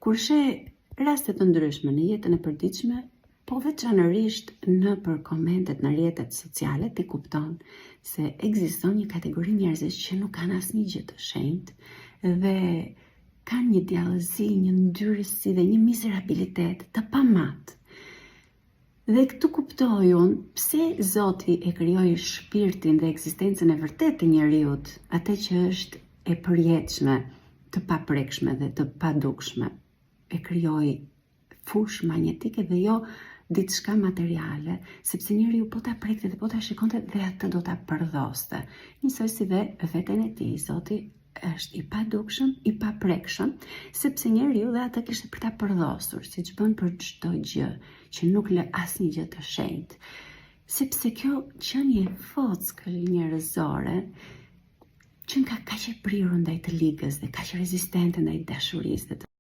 Kur sheh raste të ndryshme në jetën e përditshme, po veçanërisht nëpër komentet në rrjetet sociale, ti kupton se ekziston një kategori njerëzish që nuk kanë asnjë gjë të shenjtë dhe kanë një djallëzi, një ndyrësi dhe një mizerabilitet të pamatë. Dhe këtu kuptoj unë pse Zoti e krijoi shpirtin dhe ekzistencën e vërtetë të njeriut, atë që është e përjetshme, të paprekshme dhe të padukshme. E krijoi fushë magnetike dhe jo diçka materiale, sepse njeriu po ta prekte dhe po ta shikonte dhe atë do ta përdhoste. Njësoj si dhe veten e tij, Zoti është i padukshëm, i paprekshëm, sepse njeriu dhe atë kishte për ta përdhosur, siç bën për çdo gjë, që nuk lë asnjë gjë të shenjtë. Sepse kjo qenie e vockël njerëzore qenka kaq e prirur ndaj të ligës dhe kaq rezistente ndaj dashurisë dhe të.